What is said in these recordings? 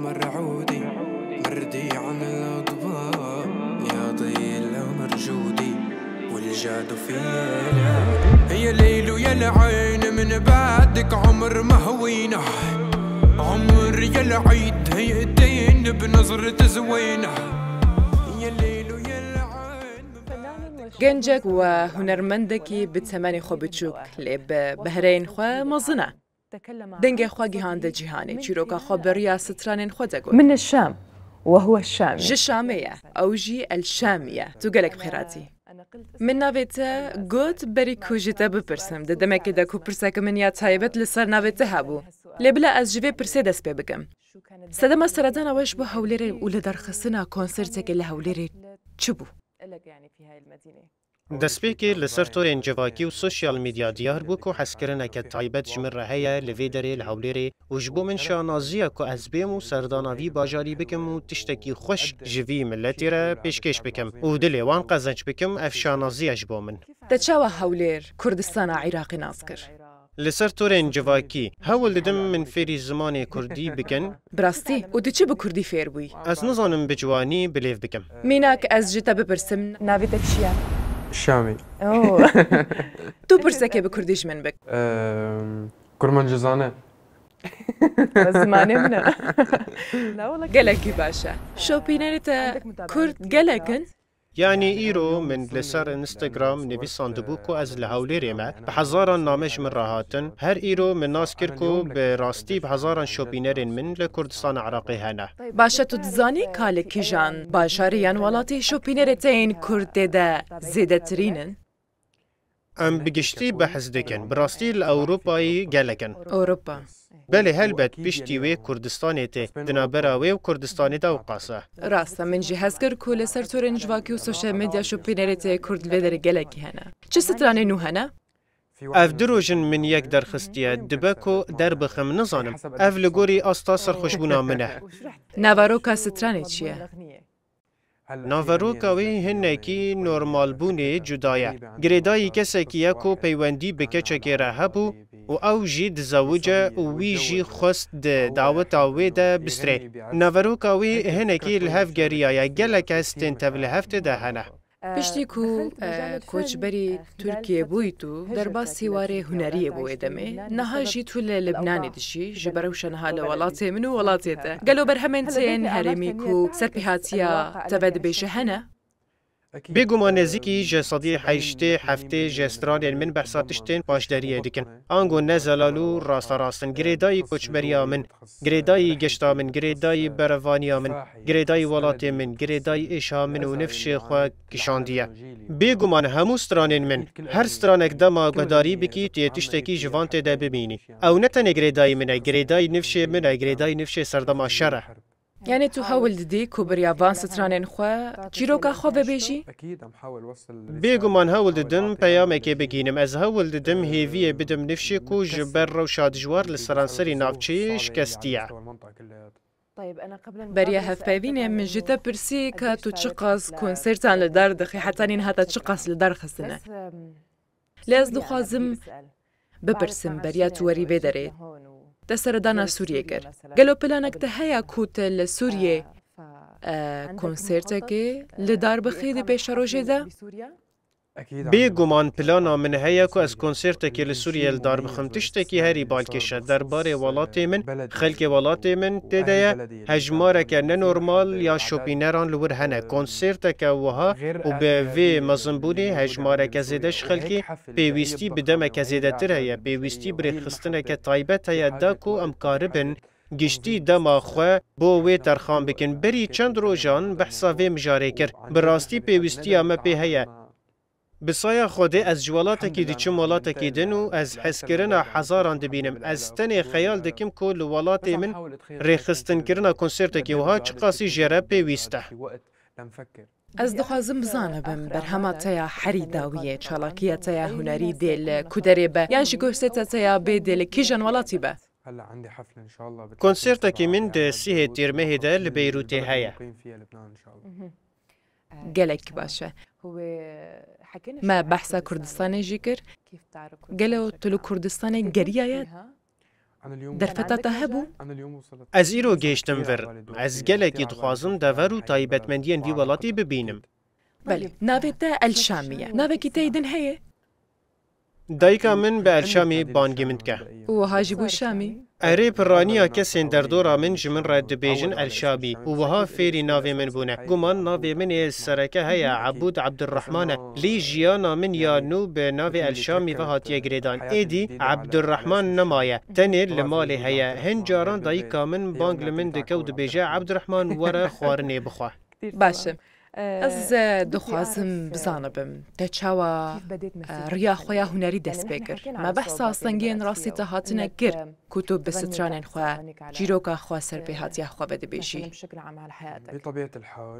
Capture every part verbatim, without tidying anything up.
مرعودي، مردي عن الأطباق، يا ضي العمر جودي، والجاد في يا ليل. يا ليل ويا العين، من بعدك عمر ما هوينا. عمر يا العيد، هيئتين بنظرة زوينة. يا ليل ويا العين. Gencek we hunermendekî bi temenê xwe biçûk, lê bi behreyên xwe mezin e. Dengê xwe gihande cîhanê, çîroka xwe bi riya stranên xwe de got. من الشام وهو الشامي. Ji Şamê ye, ew jî El Şamî ye. Tu gelek bi xêr hatî. Min navê te got berî ku ji te bipirsim. Di demekê de ku pirseke min ya taybet li ser navê te hebû. Lê bila ez ji vê pirsê dest pê bikim. Sedema seredana we ji bo Hewlêrê û lidarxistina konsertekê li Hewlêrê çi bû? Destpêkê li ser torên civakî û sosyal medya diyar bû ku hezkirineke taybet ji min re heye li vê derê li Hewlêrê û ji bo min şanaziya ku ez bêm û serdana vî bajarî bikim û tiştekî xweş ji vî miletê re pêşkêş bikim û dilê wan qezenc bikim, ev şanaziya ji bo min. Te çawa Hewlêr Kurdistana Iraqê nas kir? Li ser torên civakî, hewl didim min fêrî zimanê kurdî bikin. Bi rastî? Û tu çi bi kurdî fêr bûyî? Ez nizanim bi ciwanî bilêv bikim. Mînak, ez ji te bipirsim, navê te çi ye? Şamî. Oh. Tu pirsekê bi kurdî ji min bik. Ehm, Kurmancizane. Zimanê min e. Gelekî baş e. Şopînerê te kurd gelek in? Yanî îro min li ser Instagram nivîsandibû ku ez li Hewlêrê me, bi hezaran name ji min re hatin. Her îro min nas kir ku bi rastî bi hezaran şopînerên min li Kurdistana Iraqê hene. Baş e, tu dizanî ka li kîjan bajarê yan welatê şopînerê te yên kurd tê de zêdetirîn in? Em bi giştî behs dikin. Bi rastî li Ewropayê gelek in. Ewropa. Belê, helbet, piştî wê Kurdistanê tê. Di navbera wê û Kurdistanê de ewqas e. Rast e, min jî hez kir ku li ser torên civakî û sosyal medya şopînerê te kurd li vê derê gelekî hene. Çi stranên nû hene? Ev du roj in min yek derxistiye. Dibe ku derbixim, nizanim. Ev li gorî asta serxweşbûna min e. Naveroka stranê çi ye? Naveroka wê hinekî normalbûnê cuda ye. Girêdayî kesekî ye ku peywendî bi keçekê re hebû û ew jî dizewice û wî jî xwest di daweta wê de bistirê. Naveroka wê hinekî li hev geriyaye, gelek kes tên tevlihevtê de hene. Piştî ku, e, koçberî Tirkiyê bûyî tu, derbasî warê huneriyê bû wê demê. Niha jî tu li Libnanê dijî, ji ber rewşa niha li welatê min û welatê te. Gelo berhemên te yên herêmî ku serpêhatiya te vedibêje hene? Bêguman nêzîkî ji sedî heştê heftê ji stranên min behsa tiştên paşderiyê dikin. Ango ne zelal û rasterast in. Girêdayî koçberiya min, girêdayî geşta min, girêdayî berevaniya min, girêdayî welatê min, girêdayî êşa min û nifşê xwe kişandiye. Bêguman hemû stranên min, her stranek dema guhdarî bikî, tu yê tiştekî ji van tê de bibînî. Ew ne tenê girêdayî min e, girêdayî nifşê min e, girêdayî nifşê serdema şer e. Yanî tu hewl didî ku bi riya van stranên xwe çîroka xwe vebêjî? Bêguman hewl didim peyamekê bigihînim. Ez hewl didim hêviyê bidim nifşê ku ji ber rewşa dijwar li seranserî navçeyê şikestiye. Beriya hevpeyvînê min ji te pirsî ka tu çiqas konsertan li dar dixî, hetanî niha te çiqas li dar xistine. Lê ez dixwazim bipirsim, beriya tu werî vê derê, te seredana Sûriyê kir. Gelo planek te heye ku te li Sûriyê, e, konsertekê li dar bixî di pêşerojê de? Bêguman plana min heye ku ez konsertekê li Sûriyê li dar bixim. Tiştekî herî balkêş e. Derbarê welatê min, xelkê welatê min tê de ye. Hejmareke nenormal ya şopîneran li wir hene. Konserteke wiha û bi vê mezinbûnê hejmareke zêde ji xelkê pêwîstî bi demeke zêdetir heye. Pêwîstî bi rêxistineke taybet heye da ku em karibin giştî dema xwe bo wê terxan bikin. Berî çend rojan behsa vê mijarê kir. Bi rastî pêwîstiya me pê heye. Bi saya Xwedê ez ji welatekî diçim welatekî din û ez hezkirina hezaran dibînim. Ez tenê xeyal dikim ku li welatê min rêxistinkirina konsertekî wiha çiqasî jê re pêwîst e. Ez dixwazim bizanibim, berhema te ya herî dawiyê, çalakiya te ya hunerî dê li ku derê be, yan jî konserta te ya bê dê li kîjan welatî be? Konsertekî min di sîhê Tîrmehê de li Beyrûtê heye. Gelek baş e. Me behsa Kurdistanê jî kir. Gelo tu li Kurdistanê geriyaye? Derfeta te hebû? Ez îro gêştim vir. Ez gelekî dixwazim dever û taybetmendiyên vî welatî bibînim. Belê, navê te El Şamî ye. Navekî te yê din heye? Dayika min bi El Şamî bangê min dike. Û wiha jî bû Şamî? Erê, piraniya kesên derdora min ji min re dibêjin El Şamî û wiha fêrî navê min bûne. Guman navê min ê sereke heye, Ebûd Ebdurrahman e. Lê jiyana min ya nû bi navê El Şamî ve hatiye girêdan. Êdî Ebdurrahman nemaye. Tenê li malê heye. Hin caran dayika min bang li min dike û dibêje, Ebdurrahman, were xwarinê bixwe. Baş e. Ez, e, dixwazim bizanibim, te çawa, e, riya xwe ya hunerî dest pê kir? Me behsa astengiyên rastî te hatine kir, ku tu bi stranên xwe, çîroka xwe, serpêhatiya xwe vedibêjî.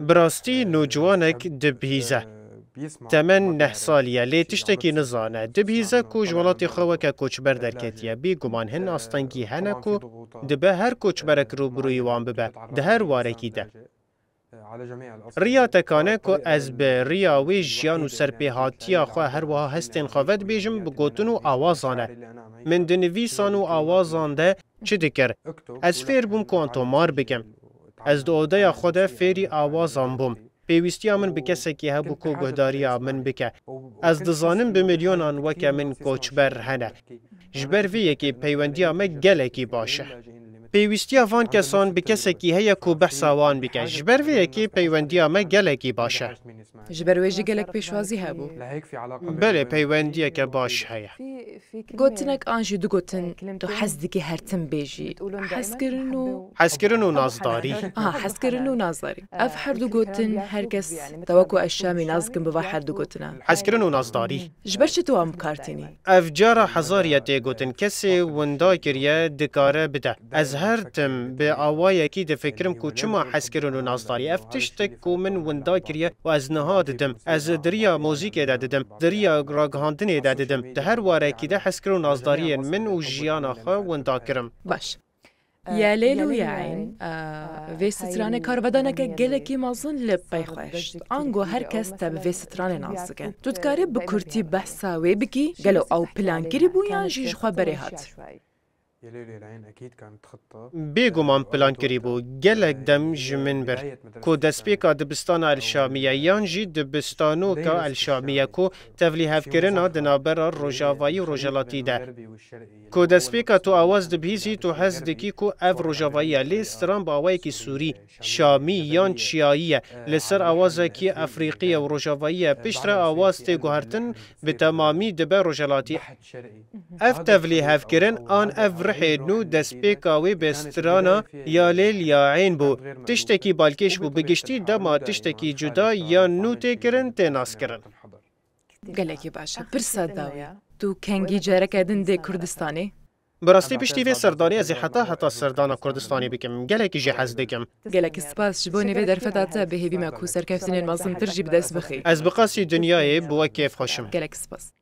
Bi rastî nûciwanek dibihîze. Temen neh salî ye, lê tiştekî nizane. Dibihîze ku ji welatê xwe weke koçber derketiye. Bêguman hin astengî hene ku dibe her koçberek rûbirûyî wan bibe, di her warekî de. Riya te kane ku ez bi riya wê jiyan û serpêhatiya xwe, her wiha hestên xwe vedibêjim bi gotin û awazan e. Min di nivîsan û awazan de çi dikir? Ez fêr bûm ku wan tomar bikim. Ez di odeya xwe de fêrî awazan bûm. Pêwîstiya min bi kesekî hebû ku guhdariya min bike. Ez dizanim bi milyonan weke min koçber hene. Ji ber vê yekê peywendiya me gelekî baş e. Pêwîstiya van kesan bi kesekî heye ku behsa wan bike. Ji ber vê yekê peywendiya me gelekî baş e. Ji ber wê jî gelek pêşwazî hebû. Belê, peywendiyeke baş heye. Gotinek an jî du gotin, tu hez dikî her tim bêjî. Hezkirin û Hezkirin û nazdarî. Aha, hezkirin û nazdarî. Ev her du gotin, her kes, te wekû ez Şamî nas dikim bi va her du gotina. Hezkirin û nazdarî. Ji ber çi tu wan bi kar tînî? Ev cara hezariye tê gotin. Kesê winda kiriye, dikare bide. Ez her tim bi awayekî difikirim ku çima hezkirin û nazdarî. Ev tiştek ku min winda kiriye û ez niha didim. Ez di riya muzîkê de didim. Di riya ragihandinê de didim. Di her warekî de hezkirin û nazdariyên min û jiyana xwe winda kirim. Baş. Ya Leyl û ya Eyn, e, vê stranê karvedaneke gelekî mezin li pey xwe hişt. Ango her kes te bi vê stranê nas dikin. Tu dikarî bi kurtî behsa wê bikî? Gelo ew plankirî bû yan jî ji xwe berê hat? Bêguman plankirî bû. Gelek dem ji min bir ku destpêka dibistana El Şamiye yan jî dibistanoka El Şamiye ku tevlîhevkirina di navbera rojavayî û rojhelatî de. Ku destpêka tu awaz dibihîzî, tu hez dikî ku ev rojavayî ye, lê stran bi awayekî sûrî, şamî yan çiyayî ye, li ser awazekî efrîqî ye û rojavayî ye. Piştre awaz tê guhertin, bi temamî dibe rojhelatî. Ev tevlîhevkirin an ev rihê nû destpêka wê bi strana ya Lêl ya Eyn bû. Tiştekî balkêş bû, bi giştî dema tiştekî cuda yan nû tê kirin, tê naskirin. Gelekî baş e. Pirsa dawî. Tu kengî careke din dê Kurdistanê? Bi rastî piştî vê serdanê ez ê heta heta serdana Kurdistanê bikim. Gelekî jê hez dikim. Gelekî spas ji bo nîvê derfeta te, bi hêvî me ku serkeftinên mezintir jî bi dest bixî. Ez bi qasî dinyayê bi we kêfxweş im. Gelekî spas.